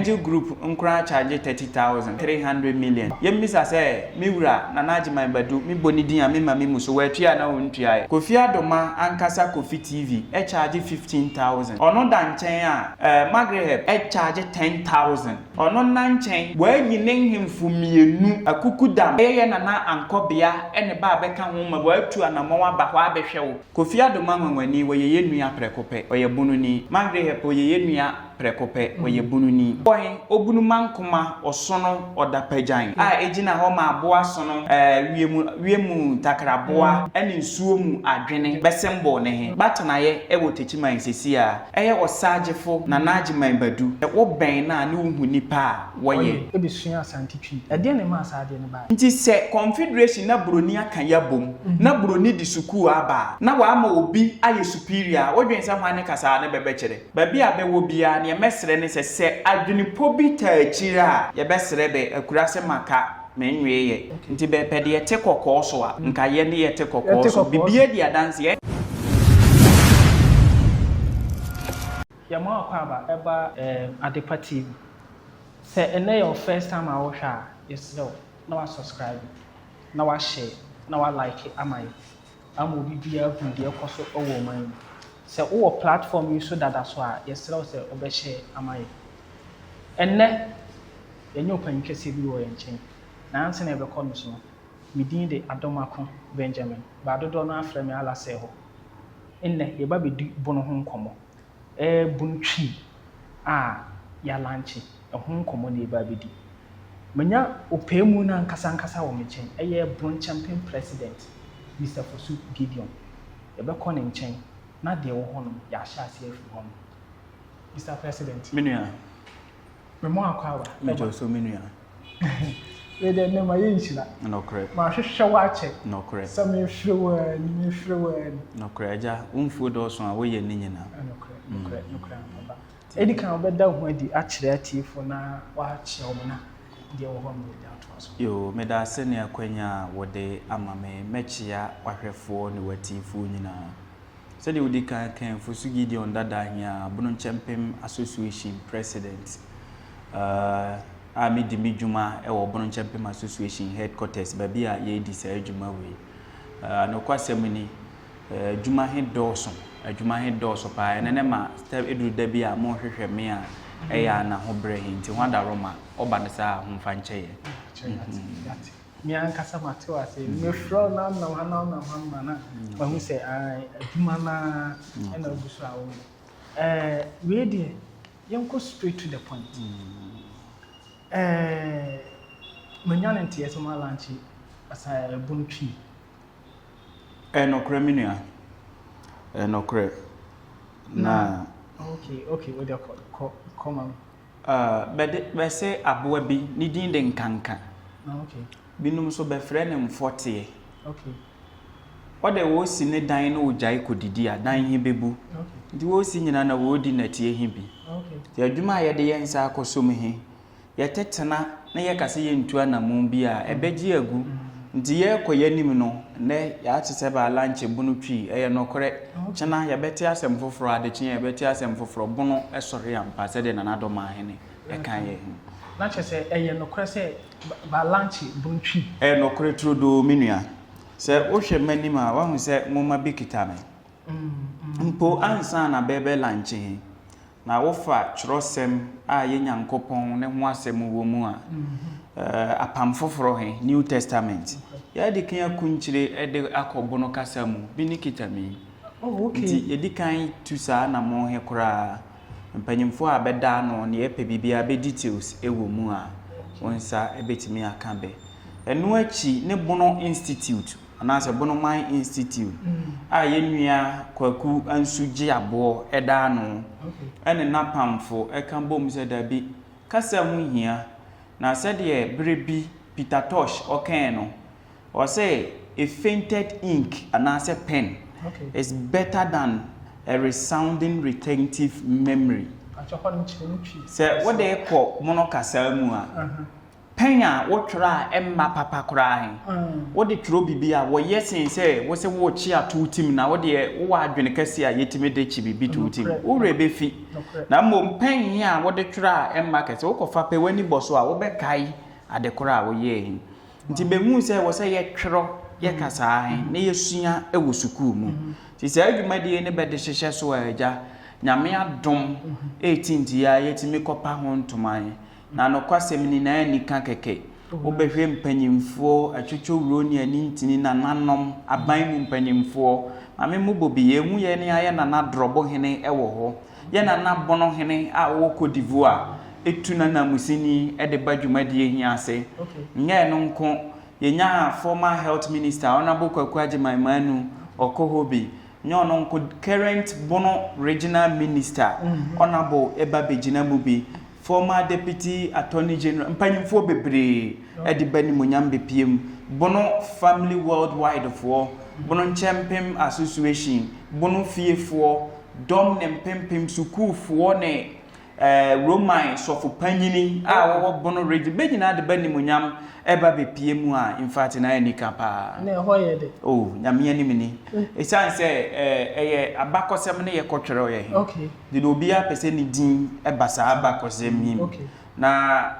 Angel Group nkoraa charge 30,000, 300 million. Yɛmmisa sɛ, me wura, Nana Agyeman Badu, me bɔ ne din a me ma me mu so, watua anaa ɔntuaeɛ? Kofi Adoma ankasa Kofi TV charge 15,000. Ɔno da nkyɛn a, eh, Magreheb charge 10,000. Ɔno nna nkyɛn, waayi ne nhemfo mmienu, Akukudam, ɛyɛ yɛ Nana Ankɔbea ne ba a bɛka ho ma waatu anamɔn aba hɔ abɛhwɛ wo. Kofi Adoma Nwanwani, wɔyɛ yɛn nua prɛko pɛ, ɔyɛ Bononi. Magreheb, ɔyɛ yɛn nua prɛko pɛ, ɔyɛ Bononi. Ɔhe, Obunumankoma, ɔsono, ɔdapagyan, a egyina hɔ ma aboa sono, wiem, wiem ntakraboa ne nsuo mu adwene bɛsembol ne he, b'atenaeɛ wɔ Techiman sesie a. Ɛyɛ Ɔsagyefo Nana Agyeman Badu. Wo bɛn no a ne wo hu nipa a wɔyɛ. Ɔyɛ bɛsua Asante Twi. Ɛdeɛn na ɛmaa saa adeɛ no baeɛ? Nti sɛ confederation na broni aka yabom na broni de sukuu aba a na wama obi ayɛ superior a wodwen sɛ hwan ne kasaa ne bɛbɛkyerɛ? Baabi a bɛwɔ biara neɛ mɛsrɛ ne sɛ sɛ adwenepɔ bi taa akyire a yɛbɛsrɛ bɛ akurase maka menwee yɛ nti bɛpɛ deɛ ɛte kɔkɔɔ so a nka yɛ ne yɛte kɔkɔɔ so bibia di adanseɛ. Yɛma wo akwaaba ɛba Adepa TV. Sɛ ɛnɛ yɛ wo first time a wohwɛ a, yɛsrɛ wo na wa subscribe, na wa share, na wa like ama yɛn ama obi biara ahunu deɛ ɛkɔ so wɔ ɔman yi mu. Sɛ wowɔ platform yi so dada so a, yɛsrɛ wo sɛ wobɛ share ama yɛn. Ɛnnɛ, yɛanya ɔpanyin kɛseɛ bi wɔ yɛn nkyɛn, na ansa na yɛbɛkɔ no so no, me din de Adomako Benjamin, but dodoɔ no ara frɛ me Alasɛɛhɔ. Nnɛ, yɛba bɛdi bono ho nkɔmmɔ. Ɛɛ Bono Twi a yɛalankye, ɛho nkɔmmɔ na yɛba abɛdi. Manya ɔpaamu no ankasa ankasa wɔ me nkyɛn, ɛyɛ Bono Kyɛmpem President, Mister Fosu Gideon. Yɛbɛkɔ ne nkyɛn na deɛ ɛwɔ hɔ no, yɛahyɛ aseɛ afiri hɔ nom. Mister President. Me nua. Me mo akwaaba. Me jɔ so me nua. Wei deɛ nnɛ mayɛ nhyira. Nɔkorɛ. Mahwehwɛ wo akyɛ. Nɔkorɛ. Sɛ mefrɛ wo ara ni, mefrɛ wo ara ni. Nɔkorɛ agya, wo mfuo dɔɔso a woyɛ ne nyina. Nɔkorɛ, nɔkorɛ, nɔkorɛ ampa ba. Edi kan wobɛda wo ho adi akyerɛ atiefoɔ na woakyerɛ wɔn na deɛ ɛwɔ hɔ no yɛde atoa so. Yoo, medaase ne akwanya a wode ama me mɛkyea w'ahwɛfoɔ ne w'atiefoɔ nyinaa. Sɛdeɛ wodi kan kae, Fosu Gideon Dada Ahiaa, Bono Nkyɛmpem Association President, a medi me dwuma wɔ Bono Nkyɛmpem Association Headquarters, baabi a yɛredi saa adwuma wei. Nokwasɛm ni, adwuma he dɔɔso, adwuma he dɔɔso paa. Ɛno ne ma sɛ ɛduru da bi a mohwehwɛ me a, ɛyɛ a na ho brɛ he, nti ho adaworoma, ɔba no saa a, homfa nkyɛ yɛn. Me ankasa mate wo ase. Mefrɛ wo na wonam ha na wonam ha ma na mahu sɛ adwuma no ara na wogu so a woyɛ. Eh, wei deɛ, yɛnkɔ straight to the point. Eh, manya no nteɛ sɛ moalankye Bunu Twi. Ɛyɛ nokorɛ me nua, ɛyɛ nokorɛ. Na. Okay, okay, wo deɛ kɔ, kɔ, kɔ ma me. Bɛde, bɛse aboa bi, ne din de nkanka. Binom nso bɛfrɛ no mfɔteɛ. Ɔdɛ wɔɔsi ne dan na ɔgyae kɔdidi a, dan he bɛbu. Nti wɔɔsi nyina na wɔɔdi nnɛteɛ he bi. Nti adwuma a yɛde yɛ nsa akɔsom he, yɛtetena na yɛka sɛ yɛntu anamon bi a, ɛbɛgye agu. Nti yɛɛkɔ y'anim no, nnɛ yɛate sɛ bɛalankye Bono Twi. Ɛyɛ nɔkorɛ. Kyena yɛbɛte asɛm foforɔ, adekyeɛ yɛbɛte asɛm foforɔ. Bono sɔre ampa sɛdeɛ Nana Dɔmahene ka yɛ he. Na kyerɛ sɛ ɛyɛ nokorɛ sɛ bɛalankye Bono Twi? Ɛyɛ nokorɛ turodoo me nua. Sɛ wohwɛ m'anim a, woahu sɛ nwoma bi kita me. Mpo ansa na bɛɛbɛlankye he, Na wofa twerɛsɛm a ɛyɛ Nyankopɔn ne ho asɛm wɔ mu a, Apam Foforɔ he, New Testament, yɛadi kan akunkyire de akɔ bono kasa mu, bi ne kita me yi. Nti yɛdi kan tu saa anammɔn he koraa. Mpanyimfoɔ a bɛda ano ne yɛpɛ biribiara bɛ details wɔ mu a, wo nsa bɛtumi aka bɛ. Ɛno akyi ne Bono Institute. Anaasɛ Bonoman Institute a yɛn nua Kwaku Ansu gye aboɔ da ano ne n'apamfo ka bom sɛ dabi, kasa ho hia. Na sɛdeɛ berɛ bi Peter Tosh ɔkae no, ɔse a fainted ink anaasɛ pen is better than a resounding retentive memory. Sɛ wode kɔ mono kasaa mu a, Pɛn a wotwerɛ a ɛmma papa koraa he, wode twerɛ biribi a, wɔyɛ sen sɛ wo se worekye ato wo tim na wo deɛ wowɔ adwene kɛseɛ a yɛtumi de kye biribi to wo tim. Wo werɛ bɛfi. Na mmom pɛn he a wode twerɛ a ɛmma kɛse, wokɔfa pɛ w'ani bɔ so a, wobɛkae ade korɔ a woyɛɛ he. Nti behuu sɛ ɛwɔ sɛ yɛtwerɛ yɛ kasaa he na yɛsua wɔ sukuu mu. Nti saa dwumadie ne bɛde hyehyɛ so a agya, Nyame adom 18th yi ara yɛtumi kɔpa ho ntoma he. Na nokwasɛm ni, na anni ka kɛkɛ. Wobɛhwɛ mpanyimfoɔ, atwotwowuro ne anintini, nananom, aban mu mpanyimfoɔ. Maame mmobɔ bi, yɛhu yɛn a yɛ nana Drɔbohene wɔ hɔ, yɛ nana Bonohene a ɔwɔ Cote d'Ivoire tu n'ananmusini de ba dwumadie he ase. Nyɛ ɛno nko, yɛnyaa former health minister, Honourable Kwaku Agyemang Manu, ɔkɔ hɔ bi. Nyɛ ɔno nko, current Bono regional minister, Honourable ba bɛgyina mu bi. Former Deputy Attorney General, mpanyimfoɔ bebree de ba animuonyam bepue mu, Bono Family Worldwide foɔ, Bono Nkyɛmpem Association, Bono fiefoɔ, dɔm ne mpempem sukuufoɔ ne eh, Roman sɔfo panyini a wɔwɔ Bono region, bɛ nyinaa de ba animuonyam ɛba bepue mu a, in fact na anika paa. Na ɛhɔ yɛ dɛ. Oh, Nyame anim ni. Ɛsiane sɛ eh, ɛyɛ abakɔsɛm ne yɛkɔtwerɛeɛ he. Okay. Nti na obiara pɛ sɛ ne din ba saa abakɔsɛm yi mu. Na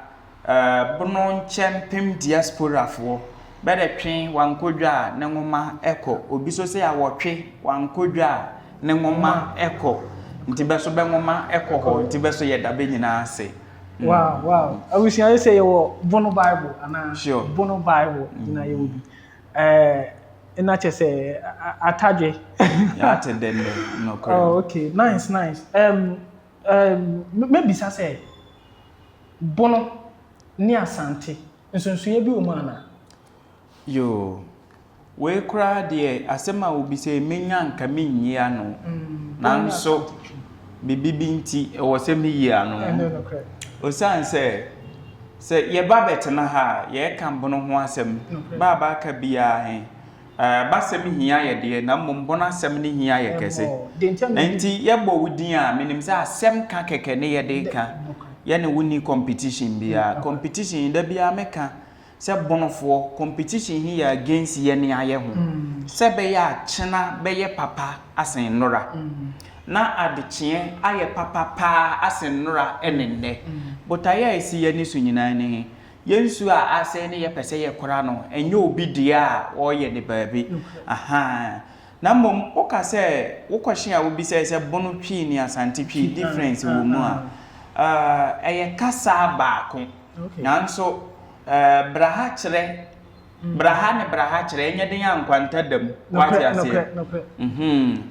Bono nkyɛ mpem diasporafoɔ bɛdɛ twe wankɔ dwa a ne nwoma kɔ. Obi so sɛ awɔtwe wankɔ dwa a ne nwoma kɔ. Nti bɛ so bɛ nwoma kɔ hɔ. Nti bɛ so yɛda bɛ nyinaa ase. Wow, wow. Abusua yi sɛ yɛwɔ Bono Bible anaa? Sure. Bono Bible nyinaa yɛwɔ bi. Ɛɛ na kyɛ sɛ atadwe. Yɛate dɛndɛ nokorɛ. Oh, okay, nice, nice. Um, um, mɛbisa sɛ, Bono ne Asante, nsonsonoeɛ bi wɔ mu anaa? Yoo, wei koraa deɛ asɛm a wobisa yi menya nka menyi ano. Nanso biribi bi nti ɛwɔ sɛ meyi ano. Osiane sɛ Sɛ yɛba bɛtena ha a, yɛreka bono ho asɛm. Ba a bɛaka biara he, b'asɛm hia yɛ deɛ, na mmom bono asɛm ne hia yɛ kɛse. Na nti yɛbɔ wo din a, menim sɛ asɛm ka kɛkɛ ne yɛde reka. Yɛne wo nni competition biara. Competition yi, da biara meka sɛ bonofoɔ, competition he yɛ against yɛne ayɛ ho. Sɛ ɛbɛyɛ a kyena bɛyɛ papa asen nnora. Na adekyeɛ ayɛ papa paa asen nnora ne nnɛ. Botaeɛ a ɛsi yɛn ani so nyinaa ne he, yɛn nsuo a asɛe ne yɛpɛ sɛ yɛkora no, ɛnyɛ obi dea a ɔreyɛ ne baabi. Ahaa. Na mmom woka sɛ wo question a wobisae sɛ Bono Twi ne Asante Twi difference wɔ mu a, ɛyɛ kasa baako. Nanso bra ha kyerɛ Bra ha ne bra ha kyerɛ, ɛnyɛ den a nkwanta da mu. Wate aseɛ? Mhm.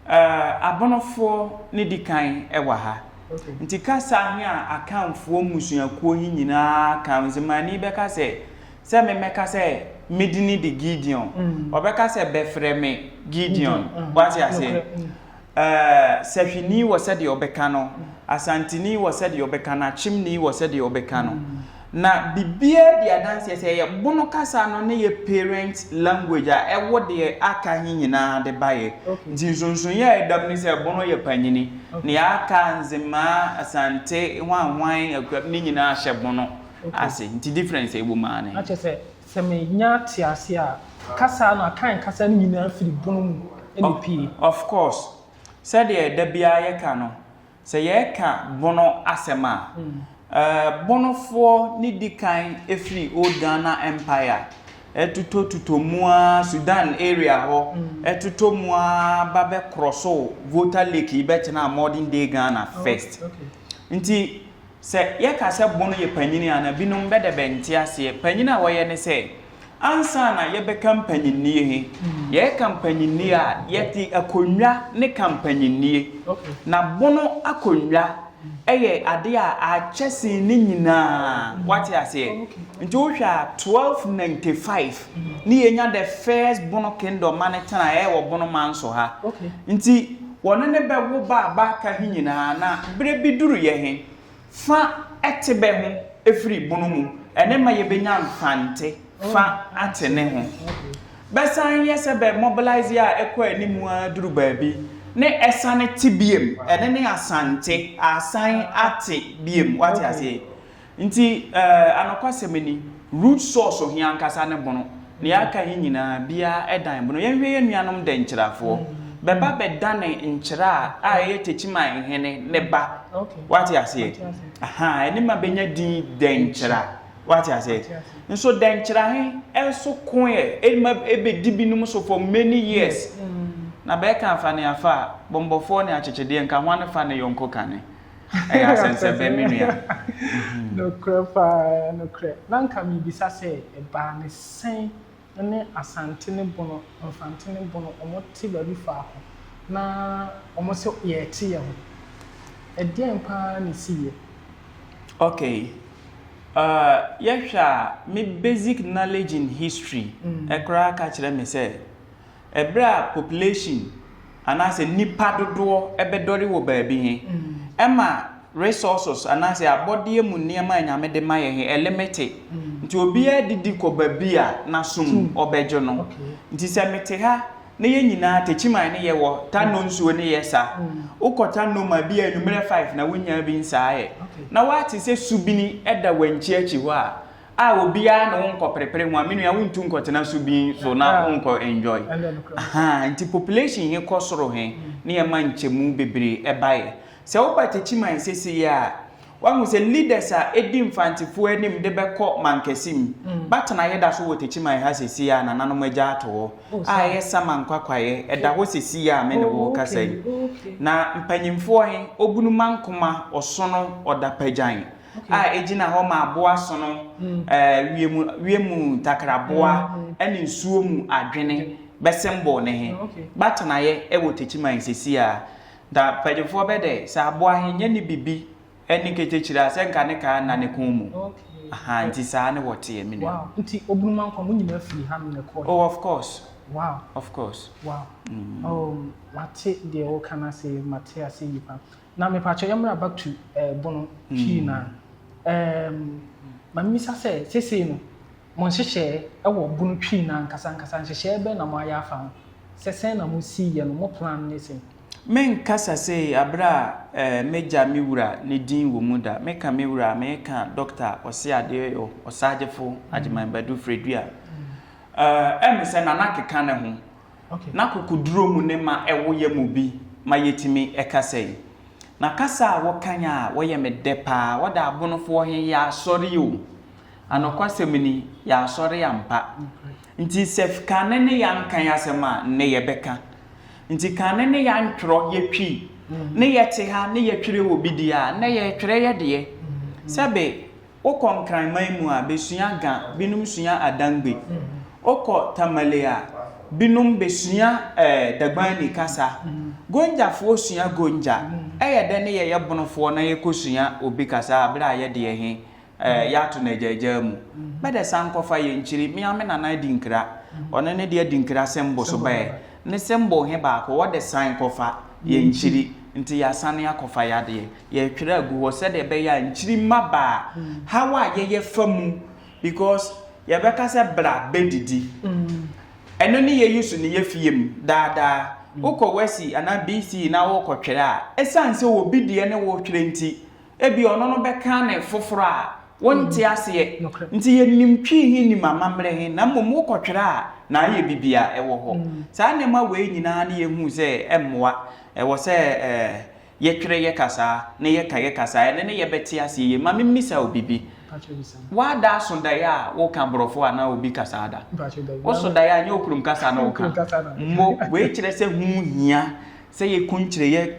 Abonofoɔ ne di kan wɔ ha. Nti kasa he a Akanfoɔ mmusuakuo he nyinaa ka, Nzemani bɛka sɛ, sɛ me mɛka sɛ me dini de Gideon, ɔbɛka sɛ bɛfrɛ me Gideon. Wate aseɛ? Ɛɛ, Sahwini wɔ sɛdeɛ ɔbɛka no, Asanteni wɔ sɛdeɛ ɔbɛka no, Akyemni wɔ sɛdeɛ ɔbɛka no. Na biribiara di adanseɛ sɛ ɛyɛ Bono kasa no ne yɛ parent language a ɛwɔ deɛ aka he nyinaa de baeɛ. Nti nsonsonoeɛ a ɛda mu ne sɛ Bono yɛ panyini, nea aka, Nzemaa, Asante, hwanhwan, Akuap, ne nyinaa hyɛ Bono ase. Nti difference a ɛwɔ mu ara ne he. Na kyerɛ sɛ, sɛ menya te aseɛ a, kasa no, Akan kasa no nyinaa firi Bono mu na ɛpue. Of course. Sɛdeɛ da biara yɛka no, sɛ yɛreka Bono asɛm a, Bonofoɔ ne di kan firi Old Ghana Empire, ɛtotɔtotɔ mu ara Sudan area hɔ, ɛtotɔ mu ara ba bɛ krɔsoo Volta Lake yi bɛtenaa modern day Ghana first. Nti Sɛ yɛka sɛ bono yɛ panyini a, na binom bɛdɛ bɛnte aseɛ. Panyini a wɔyɛ ne sɛ, ansa na yɛbɛka mpanyinnie he, yɛɛka mpanyinnie a, yɛde akonnwa ne ka mpanyinnie. Na bono akonnwa yɛ adeɛ a akyɛ sen ne nyinaa. Woate aseɛ? Nti wohwɛ a, 1295 ne yɛnya the first Bono kingdom ma ne tenaeɛ wɔ Bono Manso ha. Nti wɔne ne bɛ wo ba a bɛaka he nyinaa, na berɛ bi duruiɛ he, fa te bɛ ho firi Bono mu, ɛne ma yɛbɛnya Mfante fa ate ne ho. Bɛsan yɛ sɛ bɛ mobilise a ɛkɔ animu ara duru baabi, ne ɛsane te biom, ɛne ne Asante asan ate biom. Woate aseɛ? Nti anokwasɛm ni, root source he ankasa ne Bono. Nea aka he nyinaa, biaa dan Bono. Yɛnhwɛ yɛn nuanom Dɛnkyerɛfoɔ. Bɛba bɛdane Nkyerɛ a ɛyɛ Techiman hene ne ba. Wate aseɛ? Ahaa, ɛne ma bɛnya din Dɛnkyerɛ. Wate aseɛ? Nso Dɛnkyerɛ he nso koeɛ ma ɛbɛdi binom so for many years. Na bɛɛka afa ne afa a, bɔmmɔfoɔ ne akyekyedeɛ nka hwane fa ne yɔnko kane? Ɛyɛ asɛnsɛbɛ me nua. Nokorɛ paa, nokorɛ. Na nka mebisa sɛ, ɛbaa ne sɛn ne Asante ne Bono, Mfante ne Bono, wɔte baabi faako na wɔse yɛrete yɛn ho? Ɛdeɛn paa na ɛsiiɛ? Okay. Yɛhwɛ a, me basic knowledge in history koraa ka kyerɛ me sɛ, ɛberɛ a population anaasɛ nnipa dodoɔ bɛdɔre wɔ baabi he, ɛma resources anaasɛ abɔdeɛ mu nneɛma a Nyame de ma yɛ he, ɛlimite. Nti obiara didi kɔ baabi a n'asom ɔbɛgye no. Nti sɛ mete ha na yɛn nyinaa Techiman ne yɛwɔ Tano nsuo ne yɛ sa, wokɔ Tano ma bi a anwummerɛ 5 na wonyaa bi nsaa ɛ, na woate sɛ subini da wankyi akyi hɔ a, a obiara ne wo nkɔprepre ho a, me nua wontu nkɔtena subin so na wonkɔ enjoy. Ahaa, nti population he kɔ soro he ne yɛma nkyɛmu bebree baeɛ. Sɛ woba Techiman sesei a, woahu sɛ leaders a edi Mfantefoɔ anim de bɛkɔ Mankasim, Batenaeɛ da so wɔ Techiman ha sesei a nananom agya ato hɔ, a ɛyɛ Saman Kwakwaeɛ, ɛda hɔ sesei a me ne wo rekasa yi. Na mpanyimfoɔ he, Obunumankoma, Ɔsono, Ɔdapagyan, a egyina hɔ ma aboa sono, wiem, wiem ntakraboa, ne nsuo mu adwene bɛsembol ne he, Batenaeɛ wɔ Techiman sesei a. Na mpanyimfoɔ bɛ dɛ, sɛ aboa he nyɛ ne bibi ne ketekyire a, sɛ nka ne kaa nna ne kɔn mu. Ahaa, nti saa ne wɔteɛ, me nua. Wow, nti Obunumankwa mo nyinaa firi ha nom na ɛkɔɔɛ? Oh, of course. Wow. Of course. Wow. Oh, mate deɛ woka no ase, mate ase yie paa. Na mepakyɛ yɛmmra back to eh, Bono Twi no a. Ehm, ma memmisa sɛ, seesei no, mo nhyehyɛɛ wɔ Bono Twi no ankasa ankasa, nhyehyɛɛ bɛn na moayɛ afa ho? Sɛ sɛn na mosi yɛ no, mo plan ne sɛn? Menkasa sei aberɛ a m'agya me wura ne din wɔ mu da. Meka me wura a, meka Dɔkta Ɔseadeɛyɔ Ɔsagyefo Agyeman Badu Fredua. Ɛme sɛ Nana keka ne ho. N'akokoduro mu ne ma ɛwo yɛ mu bi ma yɛtumi kasa yi. Na kasa a wɔkan a wɔyɛ me dɛ paa, wɔda Abonofoɔ he yɛ asɔre o. Anokwasɛm ni, yɛ asɔre ampa. Nti sɛ kane ne yɛankan asɛm a, nnɛ yɛbɛka. Nti kane ne yɛantwerɛ yɛ twi ne yɛte ha ne yɛtwerɛ wɔ bi deɛ a, nnɛ yɛtwerɛ yɛ deɛ. Sɛbe wokɔ Nkranman mu a, bɛsua Ga, binom sua Adangbe. Wokɔ Tamale a, binom bɛsua eh, Dagbani kasa. Gonjafoɔ sua Gonja. Ɛyɛ dɛ ne yɛyɛ Bonofoɔ na yɛkɔsua obi kasa a berɛ a yɛdeɛ he Eh, yɛato no agyaagyaa mu. Bɛdɛ san kɔfa yɛ nkyiri. Me ara me nana adi nkira. Ɔno ne deɛ adi nkira sembo so bɛɛ. Ne sembo he baako, ɔdɛ san kɔfa yɛ nkyiri. Nti yɛasane akɔfa yadeɛ. Yɛtwerɛ agu hɔ sɛdeɛ ɛbɛyɛ a nkyiri mma ba a, haw a yɛyɛ fa mu because yɛbɛka sɛ bra bɛdidi. Ɛno ne yɛ use no yɛ fie mu daa daa. Wokɔ WASSCE anaa BCE na worekɔtwerɛ a, ɛsiane sɛ obi deɛ ne woretwerɛ nti, Ebia ɔno no bɛka ne foforɔ a wonte aseɛ. Nti yɛnim Twi he nim amammerɛ he, na mmom wokɔtwerɛ a na ayɛ bibi a ɛwɔ hɔ. Saa nneɛma wei nyinaa ne yɛhuu sɛ ɛmmoa. Ɛwɔ sɛ yɛtwerɛ yɛ kasaa na yɛka yɛ kasaa. Ɛno ne yɛbɛte aseɛ yie. Ma memmisa wo bibi. Woada aso daeɛ a woka borɔfo anaa obi kasaa da? Woso daeɛ a nyɛ wo kurom kasa na woka. Mmo, wei kyerɛ sɛ ho hia sɛ yɛkunkyire yɛ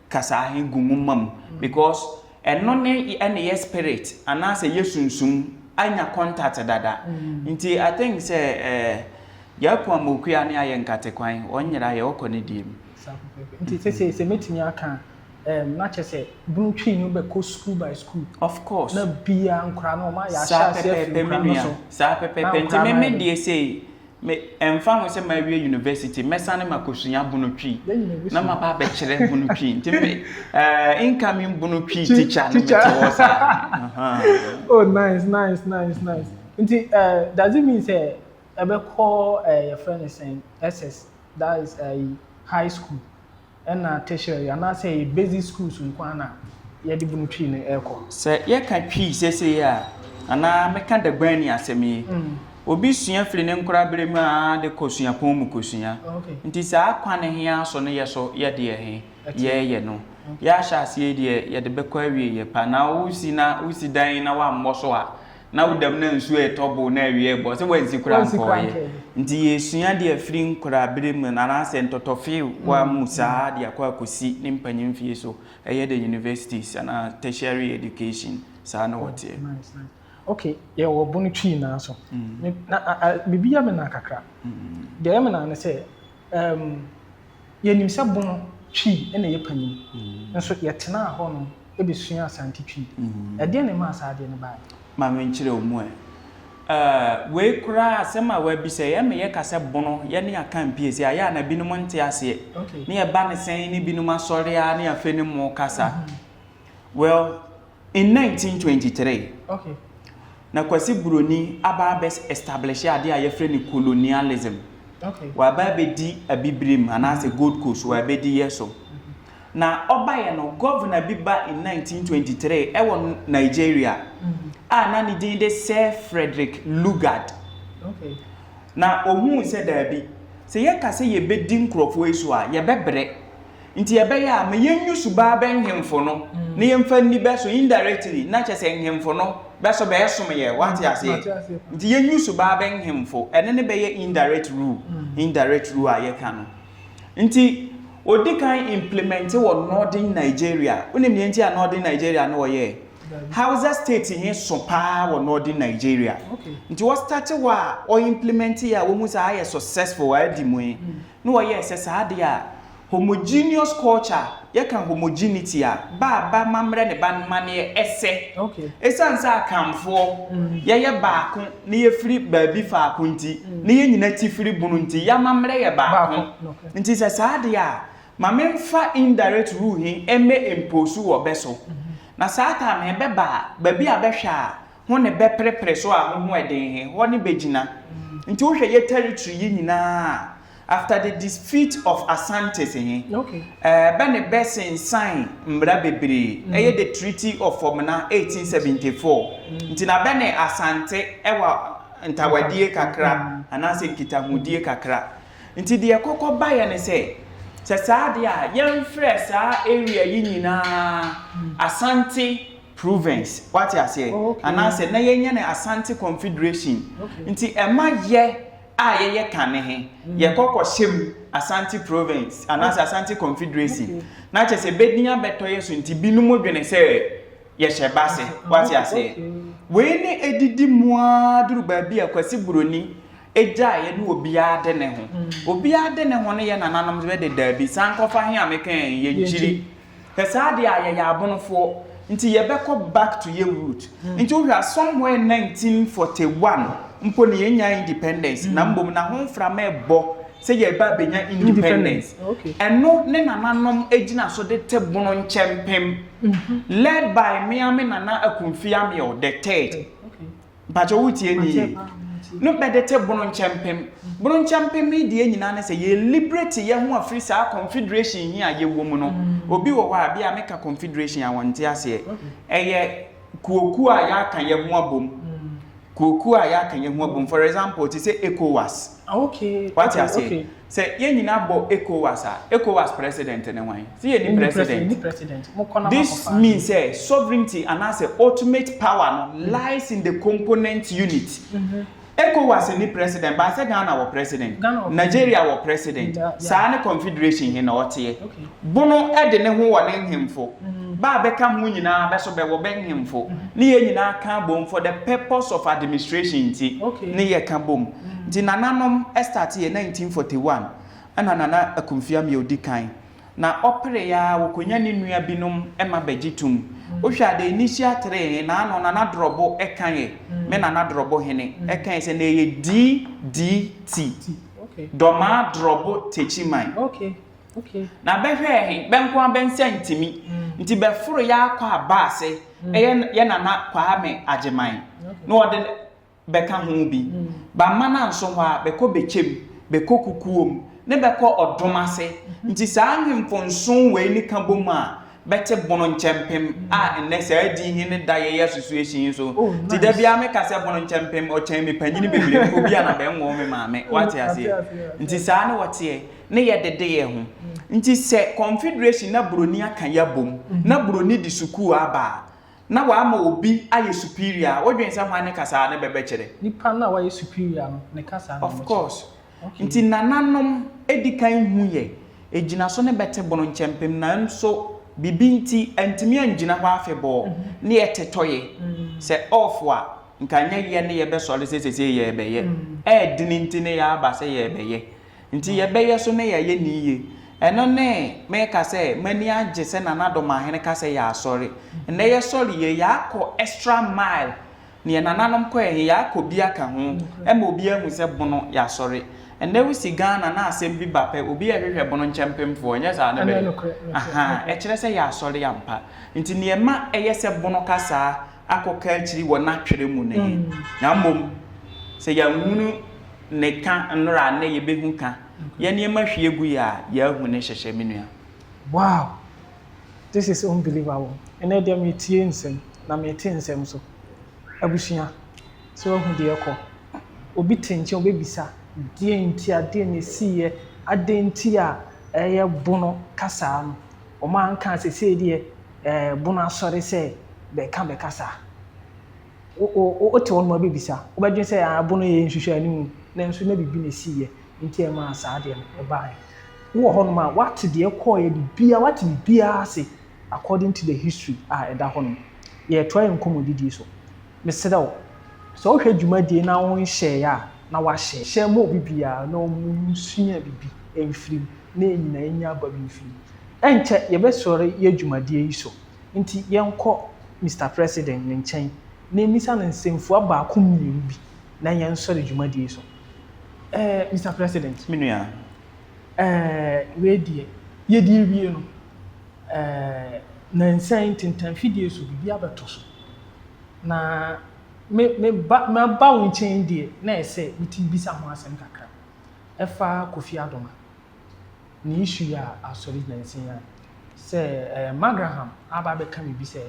kasaa he gu nwoma mu because ɛno ne ɛne yɛ spirit anaasɛ yɛ sunsum anya contact dada nti I think sɛ eh, Yɛako Amokua ne ayɛ nkate kwan ɔnyera yɛ ɔkɔ ne deɛ mu. Saa pɛpɛɛpɛ. Nti sese sɛ mɛtumi aka a, um, na kyerɛ sɛ bunu twi no bɛkɔ school by school. Of course. Na bia nkora no ɔma yɛ ahyɛ Saa aseɛ afiri pɛpɛɛpɛ me nkora no nua. so. Saa Na pɛpɛɛpɛ. Nti nkora me no me ayɛ dɛ. deɛ sei Me, ɛmfa ho sɛ mawie university, mɛsane makɔsua Bono Twi na maba abɛkyerɛ Bono Twi. Nti me, uh, incoming Bono Twi teacher no mete hɔ saa. Oh, nice, nice, nice, nice. Nti, uh, does it mean sɛ ɛbɛkɔ uh, yɛfrɛ no sɛn SS, that is uh, high school, ɛna tertiary, anaasɛ basic schools nko ara na? yɛde Bono Twi no ɛrekɔ? Sɛ yɛka Twi seesei a, anaa mɛka Dagbani asɛm yi, obi sua firi ne nkoraberɛ mu ara de kɔ suapɔn mu kɔsua. Nti saa kwan he ara so no yɛ so yɛdeɛ he yɛɛyɛ no. Yɛahyɛ aseɛ yi deɛ yɛde bɛkɔ awieɛ pa. Na wosi na wosi dan na woammɔ so a, na woda mu na nsuo retɔ bo na awia rebɔ, sɛ woansi koraa nkɔɔeɛ. Nti yɛresua deɛ afiri nkoraberɛ mu anaasɛ ntɔtɔfewa mu saa de akɔ akɔsi ne mpanyimfie so. Ɛyɛ the universities anaa tertiary education saa na wɔteɛ. Nice, nice. Okay, yɛwɔ Bono Twi naa so. Na biribi yɛ me naa kakra. Deɛ ɛyɛ me naa ne sɛ, yɛnim sɛ Bono Twi na ɛyɛ panyin. Nso yɛtenaa hɔ no bɛsuaa Asante Twi. Ɛdeɛn na ɛmaa saa adeɛ no baeɛ? Ma menkyerɛ wo mu ɛ. Ɛɛ, wei koraa asɛm a woabisa yi, ɛma yɛka sɛ Bono, yɛne Akan pie sei a, ɛyɛ a na binom nte aseɛ. Ne yɛba ne sɛn ne binom asɔre ara ne afei ne mo kasa. Well, in 1923, na Kwasi Buroni aba abɛ establish adeɛ a yɛfrɛ no colonialism. Waba abɛdi Abibirem anaasɛ Gold Coast, wabɛdi yɛ so. Na ɔbaeɛ no, governor bi ba in 1923 ɛwɔ Nigeria a na ne din de Sir Frederick Lugard. Na ɔhuu sɛ daabi, sɛ yɛka sɛ yɛbɛdi nkurɔfoɔ yi so a, yɛbɛbrɛ. Nti ɛbɛyɛ a ma yɛnyi subaa bɛ nhemfo no na yɛmfa nni bɛ so indirectly, na kyerɛ sɛ nhemfo no bɛ so bɛɛsom yɛ, woate aseɛ? Nti yɛnyi subaa bɛ nhemfo, ɛno ne bɛyɛ indirect rule, indirect rule a yɛka no. Nti ɔdi kan implement wɔ Northern Nigeria. Wonim deɛ nti a Northern Nigeria no wɔyɛɛ? Hausa state he so paa wɔ Northern Nigeria. Nti wɔstarte hɔ a ɔimplement yɛ a wɔhu sɛ ayɛ successful, adi mu he, na wɔyɛɛ sɛ saa adeɛ a homogeneous culture, yɛka homogeneity a, ba a ba mammerɛ ne ba maneɛ ɛsɛ. Ɛsiane sɛ Akanfoɔ yɛyɛ baako na yɛfiri baabi faako nti, na yɛn nyina ti firi bunu nti, yɛamammerɛ yɛ baako. Nti sɛ saa deɛ a, ma memfa indirect rule he mmɛ impose wɔ bɛ so. Na saa time he bɛba a, baabi a bɛhwɛ a, ho ne bɛprepre so a ho ho ɛden he, hɔ ne bɛgyina. Nti wohwɛ yɛ territory yi nyinaa a, after the defeat of Asantes he, ɛɛ bɛ ne bɛ sensan mmara bebree, ɛyɛ the Treaty of Fomena 1874, nti na bɛ ne Asante wɔ ntawadie kakra anaasɛ nkitahodie kakra. Nti deɛ ɛkɔkɔ baeɛ ne sɛ, sɛ saa deɛ a, yɛmfrɛ saa area yi nyinaa Asante Province, woate aseɛ? Anaasɛ na yɛnyɛ no Asante Confederation. Nti ɛma yɛ a yɛyɛ kane he, yɛkɔ kɔhyɛ mu Asante Province anaasɛ Asante Confederacy. Na kyerɛ sɛ bɛdin abɛtɔ yɛ so nti binom dwene sɛ yɛhyɛ base. Woate aseɛ? Wei ne ɛdidi mu ara duru baabi a Kwasi Buroni gyaeɛ ne obiara de ne ho. Obiara de ne ho no yɛ nananom bɛde daabi, san kɔfa he a mekaeɛ he, yɛnkyiri. Hwɛ saa deɛ a yɛyɛ abonofoɔ nti yɛbɛkɔ back to yɛ root. Nti wohwɛ a somewhere 1941 mpo no yɛnyaa independence na mbom na ho mframa ɛbɔ sɛ yɛreba abɛnya independence. Ɛno ne nananom gyina so de te bono nkyɛmpem led by me ara me nana Akumfi Ameyaw the third. Mpakyɛ wo tie ni yie. No bɛde te bono nkyɛmpem. Bono nkyɛmpem yi deɛ nyinaa ne sɛ yɛ liberate yɛ ho afiri saa confederation yi a yɛwɔ mu no. Obi wɔ hɔ a bi a meka confederation a wɔnte aseɛ. Ɛyɛ kuokuo a yɛaka yɛ ho abom. Kuokuo a yɛaka yɛ ho abom. For example, te sɛ ECOWAS. Wate aseɛ? Sɛ yɛn nyinaa bɔ ECOWAS a, ECOWAS president ne hwan? Sɛ yɛnni president. This means sɛ sovereignty anaasɛ ultimate power no lies in the component unit. ECOWAS nni president, but sɛ Ghana wɔ president, Nigeria wɔ president, saa ne confederation he na ɔteɛ. Bono de ne ho wɔ ne nhemfo, bɛ a bɛka ho nyinaa bɛ so bɛwɔ bɛ nhemfo, ne yɛn nyinaa ka bom for the purpose of administration nti ne yɛka bom. Nti nananom start yɛ 1941 ɛna Nana Akumfi Ameyaw di kan na ɔperee ara wɔkɔnya ne nua binom ma bɛgye tom. Wohwɛ a the initial three he na ano Nana Drɔbo ka yɛ, me Nana Drɔbo hene ka yɛ sɛ na ɛyɛ DDT, Dɔmaa Drɔbo Tekyiman. Na bɛhwɛɛ he, bɛ nko ara bɛ nsa ntimi, nti bɛforo yɛ ara kɔ aba ase, ɛyɛ yɛ Nana Kwame Agyeman na ɔde bɛka ho bi. Bɛamma no anso hɔ a, bɛkɔ bɛkyɛm, bɛkɔ kukuom, ne bɛkɔ ɔdom ase. Nti saa nhemfo nson wei ne ka bom a, bɛte Bono Nkyɛmpem a nnɛ saa din he ne da yɛyɛ association yi so. Oh, Nti da nice. biara meka sɛ Bono Nkyɛmpem ɔkyɛn me panyini bebree mpo bi a na bɛnwoo me maame. Woate Mate aseɛ? aseɛ. Nti saa ne wɔteɛ ne yɛdede yɛ ho. Nti sɛ confederation na buroni aka yɛ abom na buroni de sukuu aba a, na wama obi ayɛ superior a, wodwen sɛ hwan ne kasaa ne bɛbɛkyerɛ? Nipa no a wayɛ superior no ne kasa na Of wɔkyerɛ. course. Okay. Nti nananom edi kan hu yɛ, egyina so ne bɛte Bono Nkyɛmpem nanso biribi nti antumi angyina hɔ afebɔɔ ne yɛtetɔ yɛ. Sɛ off a, nka nyɛ yɛ ne yɛbɛsɔre sɛ sesei yɛrebɛyɛ. Ɛɛdene nti ne yɛaba sɛ yɛrebɛyɛ. Nti yɛbɛyɛ so ne yɛayɛ ne yie. Ɛno ne meka sɛ m'ani agye sɛ Nana Domahene ka sɛ yɛasɔre. Nnɛ yɛsɔre yie, yɛakɔ extra mile. Neɛ nananom kɔɛ he, yɛakɔ bi aka ho ma obi ahu sɛ Bono yɛasɔre. Ɛnnɛ wosi Ghana na asɛm bi ba pɛ, obi ɛhwehwɛ Bono nkyɛmpemfoɔ, ɛnyɛ saa ne bɛyɛ? Ahaa, ɛkyerɛ sɛ yɛasɔre ampa. Nti neɛ ɛma ɛyɛ sɛ Bono kasaa akɔka akyiri wɔ n'atwerɛ mu no he. Na mmom, sɛ yɛanhunu ne ka nnora a, nnɛ yɛbɛhu ka. Yɛ nneɛma hwie gu yɛ a, yɛahu ne hyehyɛ, me nua. Wow! This is unbelievable. Ɛnnɛ deɛ metie nsɛm, na mete nsɛm so. Abusua, sɛ woahu deɛ ɛkɔ. Obi te nkyɛn ɔbɛbisa, deɛn nti a, deɛn na ɛsiiɛ, adɛn nti a ɛyɛ Bono kasaa no. Wɔn anka a seesei deɛ ɛɛ Bono asɔre sɛ bɛka bɛkasa. Wo wo wote hɔ nom a wobɛbisa. Wobɛdwene sɛ ah Bono yɛ nhwehwɛanimu, nanso na biribi na ɛsiiɛ nti a ɛmaa saa adeɛ no ɛbaeɛ. Wowɔ hɔnom a, woate deɛ ɛkɔeɛ biribiara, woate biribiara ase according to the history a ɛda hɔnom. Yɛretoa yɛn nkɔmmɔdidie so. Mesrɛ wo, sɛ wohwɛ dwumadie na wonhyɛeɛ a, na woahyɛ. Hyɛ ma obi biara na wɔnsua biribi mfiri mu na yɛn nyinaa yɛnya aba bi mfiri mu. Ɛnkyɛ yɛbɛsɔre yɛn dwumadie yi so, nti yɛnkɔ Mister President ne nkyɛn na yɛmmisa no nsɛmfua baako mmienu bi na yɛnsɔre dwumadie yi so. Eh, Mister President. Me nua. Eh, wei deɛ, yɛde rewie no, eh, nansa yi ntentanfidie so biribi abɛtɔ so. Na me, me ba, maba wo nkyɛn deɛ, na ɛsɛ sɛ metumi bisa ho asɛm kakra. Ɛfa Kofi Adoma, ne issue yi a asɔre nansa yi a, sɛ eh, Magraham aba abɛka biribi sɛ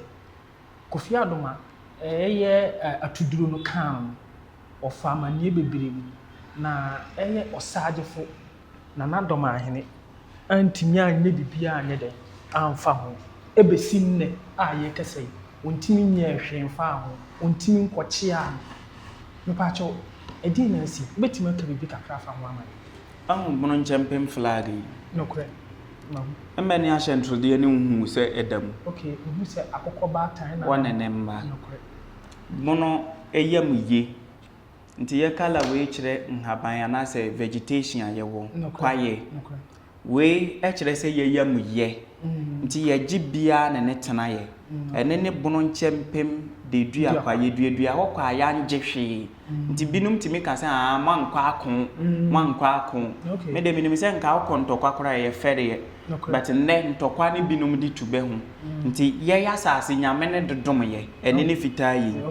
Kofi Adoma ɛyɛ atuduro no kaa no, ɔfa amanneɛ bebree mu, na ɛyɛ ɔsagyefo Nana Dɔmahene antumi anyɛ biribiara anyɛ dɛn amfa ho. Ɛbɛsi nnɛ a yɛrekasa yi, ɔntumi nyɛɛ hwee mfaa ho, ɔntumi nkɔkyeaa no. Mepaakyɛw, ɛdeɛn na asi? Wobɛtumi aka biribi kakra afa ho ama yɛn? Wahu bono nkyɛmpem flag yi? Nokorɛ, mahu. Mmɛ ne ahyɛnsodeɛ ne wohuu sɛ ɛda mu? Ok, mehu sɛ akokɔ baatan na. Wɔ ne ne mma. Nokorɛ. Bono yam ye. Nti yɛ colour wei kyerɛ nhaban anaasɛ vegetation a yɛwɔ, kwaeɛ. Wei kyerɛ sɛ yɛ yam yɛ. Nti yɛgye biara ne ne tena yɛ. Ɛne ne bono nkyɛmpem de dua kwa. Yɛduadua hɔ kwa a yɛangye hwee. Nti binom tumi ka sɛ aa moankɔ ako, moankɔ ako. Me deɛ menim sɛ nka wokɔ ntɔkwa koraa ɛyɛ fɛreɛ. But nnɛ ntɔkwa ne binom de tu bɛ ho. Nti yɛn asase Nyame ne dodom yɛ. Ɛne ne fitaa yi.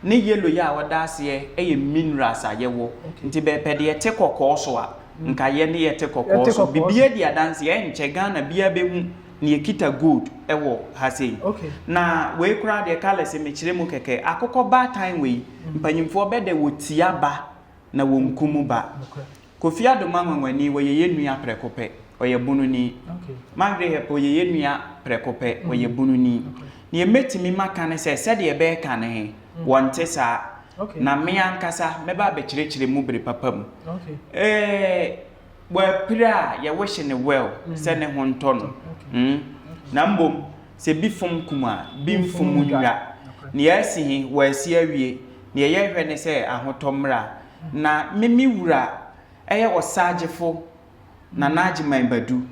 Ne yellow yi a ɔda aseɛ yɛ minerals a yɛwɔ. Nti bɛɛpɛ deɛ ɛte kɔkɔɔ so a, nka yɛ ne yɛte kɔkɔɔ so. Biribiara di adanseɛ, ɛnkyɛ Ghana biara bɛhu ne yɛkita gold wɔ ha sei. Na wei koraa deɛ colours mekyerɛ mu kɛkɛ. Akokɔ baatan wei, mpanyinfoɔ bɛdɛ wɔ tia ba na wɔnkum ba. Kofi Adomah Nwanwani, wɔyɛ yɛn nua prɛko pɛ, ɔyɛ Bononi. Margaret Hepe, ɔyɛ yɛn nua prɛko pɛ, ɔyɛ Bononi. Deɛ mɛtumi maka ne sɛ, sɛdeɛ bɛreka no he, wɔnte saa. Na me ankasa mɛba abɛkyerɛkyerɛ mu bere papa mu. Ɛɛ, wapira a, yɛ wish no well sɛ ne ho ntɔ no. Na mmom, sɛ bi fom kum a, bi mfom nnwa. Nea asi he, wɔasi awie. Nea yɛhwɛ ne sɛ ahotɔ mmra. Na me me wura yɛ ɔsagyefo Nana Agyeman Badu.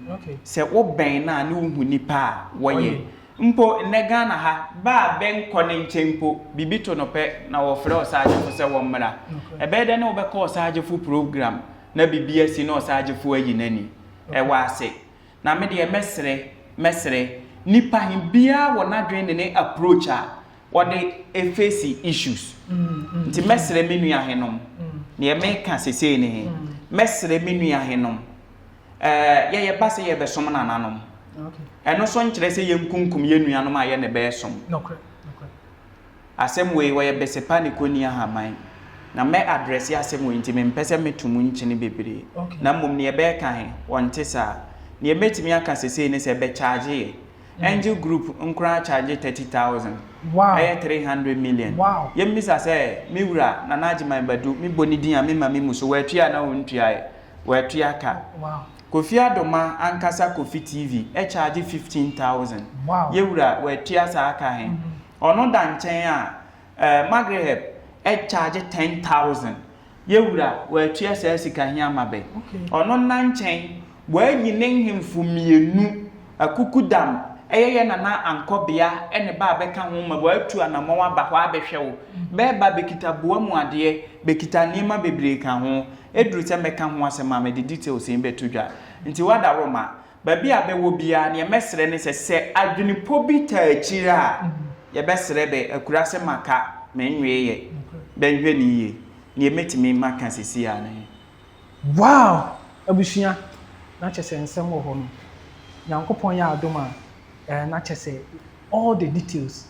Sɛ wo bɛn no a ne wo hu nipa a wɔyɛ. Mpo nnɛ Ghana ha, ba a bɛ nkɔ ne nkyɛn mpo, biribi to no pɛ na wɔfrɛ ɔsagyefo sɛ wɔmmra. Ɛbɛyɛ dɛ ne wo bɛkɔ ɔsagyefo program na biribi asi na ɔsagyefo ayi n'ani. Ɛwɔ ase. Na me deɛ mɛsrɛ, mɛsrɛ, nipa he biaa wɔ n'adwene ne ne approach a wɔde face issues. Nti mɛsrɛ me nua henom, neɛ meka sesei ne he, mɛsrɛ me nua henom, eh, yɛ yɛba sɛ yɛbɛsom nananom. Ɛno nso nkyerɛ sɛ yɛnkunkum yɛn nuanom a yɛne bɛ som. Asɛm wei, ɔyɛ besepa ne kɔnni ahaban. Na mɛ address asɛm wei nti mempɛ sɛ meto mu nkyene bebree. Na mmom neɛ bɛɛka he, ɔnte saa. Neɛ mɛtumi aka sesei ne sɛ, bɛ charge yɛ. Angel Group nkoraa charge 30,000. Ɛyɛ 300 million. Yɛmmisa sɛ, me wura, Nana Agyeman Badu, mebɔ ne din a memma me mu so, waatua anaa ɔntuaeɛ? Waatua ka. Kofi Adoma ankasa Kofi TV charge 15,000. Yɛ wura, waatua saa ka he. Ɔno da nkyɛn a, eh, Magreheb charge 10,000. Yɛ wura, waatua saa sika he ama bɛ. Ɔno nna nkyɛn, waayi ne nhemfo mmienu, Akukudam, ɛyɛ yɛ nana Ankɔbea ne ba a bɛka ho ma waatu anamɔn aba hɔ abɛhwɛ wo. Bɛɛba bɛkita boa mu adeɛ, bɛkita nneɛma bebree ka ho. Ɛduru sɛ mɛka ho asɛm a, mede details yi bɛto dwa. Nti w'adaworoma, baabi a bɛwɔ biara, neɛ mɛsrɛ ne sɛ, sɛ adwenepɔ bi taa akyire a, yɛbɛsrɛ bɛ, akura sɛ maka, menweeɛ, bɛnhwɛ no yie. Neɛ mɛtumi maka seesei ara ne. Wow! Abusua, na kyerɛ sɛ nsɛm wɔ hɔ no. Nyankopɔn yɛ adom a, eh, na kyerɛ sɛ all the details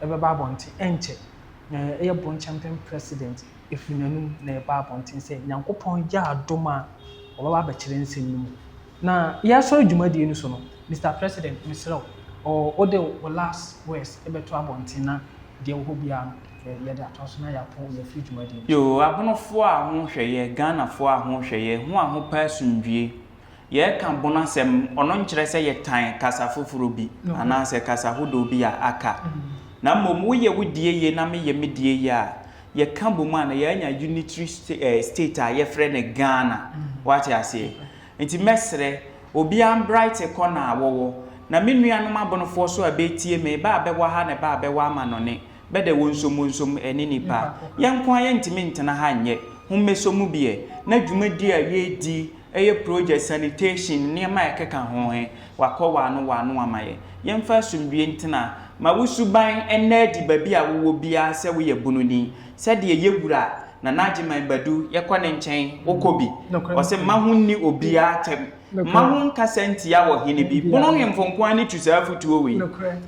ɛbɛba abɔnten, ɛnkyɛ. Eh, ɛyɛ Bronkyɛmpem president ɛfiri n'anum na ɛba abɔnten sɛ Nyankopɔn yɛ adom a, ɔbɛba abɛkyerɛ nsɛm no mu. Na yɛresɔre dwumadie no so no, Mister President, mesrɛ wo, ɔ, wode wo last words bɛto abɔnten na deɛ ɛwɔ hɔ biara no, yɛde atoa so na yɛapɔn yɛafiri dwumadie no so. Yoo, Abonofoɔ a ho hwɛ yɛ, Ghanafoɔ a ho hwɛ yɛ, ho a ho pɛ asomdwie. Yɛreka bono asɛm, ɔno nkyerɛ sɛ yɛtan kasa foforɔ bi anaasɛ kasa hodoɔ bi a aka. Na mmom woyɛ wo deɛ yie na meyɛ me deɛ yie a, yɛka bom a na yɛanya unitary state a yɛfrɛ no Ghana. Woate aseɛ? Nti mɛsrɛ, obiara mbrighte corner a wɔwɔ. Na me nuanom abonofoɔ so a bɛretie me, bɛ a bɛwɔ ha ne bɛ a bɛwɔ amanɔne, bɛ dɛ wonsom wonsom ɛne nipa. Yɛn nko ara yɛntumi ntena ha nyɛ. Ho mmɛsɔ mu bi ɛ. Na dwumadie a yɛredi, ɛyɛ project, sanitation, nneɛma a ɛkeka ho he, wakɔ w'ano w'ano ama yɛ. Yɛmfa asomdwie ntena. Ma wo suban nna adi baabi a wowɔ biara sɛ woyɛ Bononi. Sɛdeɛ yɛ wura Nana Agyeman Badu yɛkɔ ne nkyɛn, wokɔ bi. Ɔse mma ho nni obiara atɛm. Mma ho nkasa ntia ɔhene bi. Bono hemfo nko ara ne tu saa afutuo wei.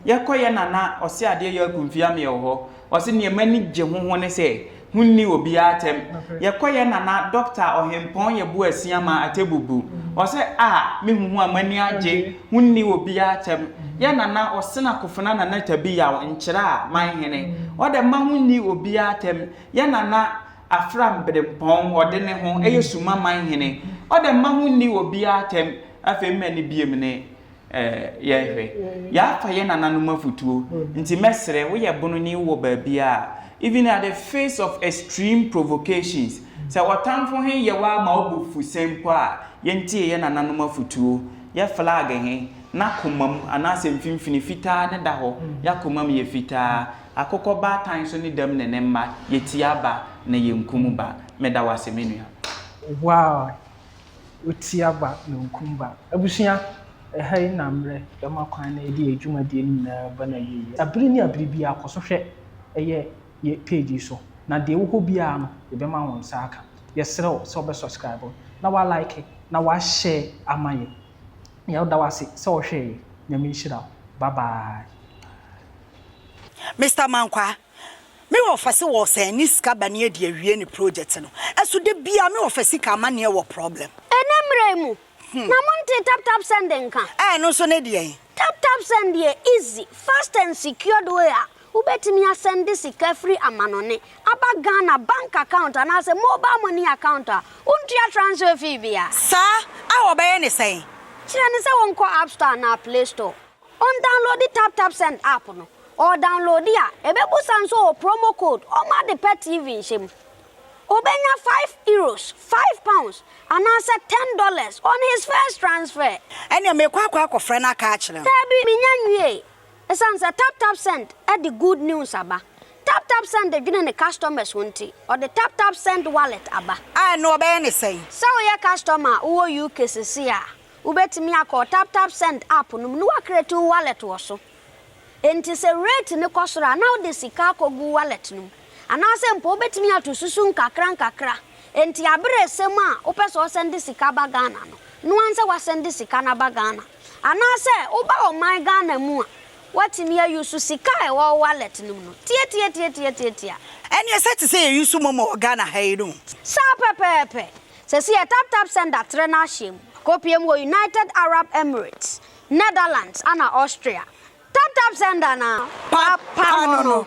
Yɛkɔ yɛ Nana ɔse adeɛ yɛ akumfi ameɛ wɔ hɔ. Ɔse neɛ m'ani gye ho ho ne sɛ ho nni obiara atɛm. Yɛkɔ yɛ Nana Dɔkta Ɔhempɔn Yeboah Asiamah Atebubu. Ɔse ah me hu ho a m'ani agye, ho nni obiara atɛm. Yɛ Nana Ɔsena Kofena Nana Tabi Yaw Nkyerɛ a man hene. Ɔdɛ mma ho nni obiara atɛm. Yɛ Nana Afram Berempɔn ɔde ne ho yɛ Suma man hene. Ɔdɛ mma ho nni obiara atɛm. Afei mma ni biem ne yɛhwɛ. Yɛafa yɛ nananom afutuo. Nti mɛsrɛ, woyɛ bononi wowɔ baabiara a, even at the face of extreme provocations, sɛ ɔtamfo he yɛ wo ara ma wo bo fu sɛn mpo a, yɛntie yɛ nananom afutuo. Yɛ flag he, n'akomam anaasɛ mfimfini fitaa ne da hɔ. Y'akomam yɛ fitaa. Akokɔ baatan nso ne dam ne ne mma, yɛtia ba na yɛnkum ba. Meda wo ase me nua. Wow! Wotia ba na onkum ba. Abusua, ɛha yi na mmerɛ bɛma kwan na yɛde yɛn dwumadie no nyinaa ba no awieɛ. Abere ne abere biara kɔ so hwɛ ɛyɛ yɛ page yi so na deɛ ɛwɔ hɔ biara no yɛbɛma wo nsa aka. Yɛsrɛ wo sɛ wobɛ subscribe na wa like na wa share ama yɛn. Yɛda wo ase sɛ wohwɛɛ yɛn. Nyame nhyira wo. Bye bye. Mister Mankwaa, Me wɔfa se wɔsɛn ne sika ba ne adi awie ne project no ɛso da biaa me wɔfa sika amaneɛ wɔ problem. Ɛnɛ mmerɛ yi mu na mo ntee tap tap send nka? Ɛɛ ɛno nso ne deɛn? Tap tap send yɛ easy, fast and secured way a wobɛtumi asɛnde sika firi amanɔne aba Ghana bank account anaasɛ mobile money account a wontua transfer fee biara. Saa? A wɔbɛyɛ ne sɛn? Kyerɛ no sɛ wɔnkɔ app store anaa play store. Ɔndownloadi TapTapSend app no, ɔɔdownloadi a, ebebusa nso ɔwɔ promo code ɔma ade pɛ TV nhyɛ mu. Obenya €5, £5, anaasɛ $10 on his first transfer. Ɛneɛ meekɔ akɔ akɔfrɛ no aka akyerɛ no. Daabi, minnya nwiei. Esiane sɛ TapTapSend de good news aba. TapTapSend dwene ne customers ho nti, ɔde TapTapSend Wallet aba. A ɛno ɔbɛyɛ ne sɛn? Sɛ woyɛ customer a wowɔ UK sesei a, Wobɛtumi akɔ TapTapSend app no mu na woacreate wo wallet wɔ so. Enti sɛ rate no kɔ soro a, na wode sika akɔgu wo wallet no mu. Anaasɛ mpo wobɛtumi ato susu nkakra nkakra. Enti aberɛ ɛsɛ mu a wopɛ sɛ wɔsɛnde sika ba Ghana no, noa ara sɛ woasɛnde sika no aba Ghana. Anaasɛ woba ɔman Ghana mu a, woatumi a use sika a ɛwɔ wo wallet no mu no tiatiatiatiatiatia. Ɛneɛ sɛ te sɛ yɛ use momo wɔ Ghana ha yi no. Saa pɛpɛɛpɛ! Sɛsi yɛ tap tap sender trɛ n'ahyeɛ mu akɔpue mu wɔ United Arab Emirates, Netherlands ana Austria. Tap tap sender na papa no no.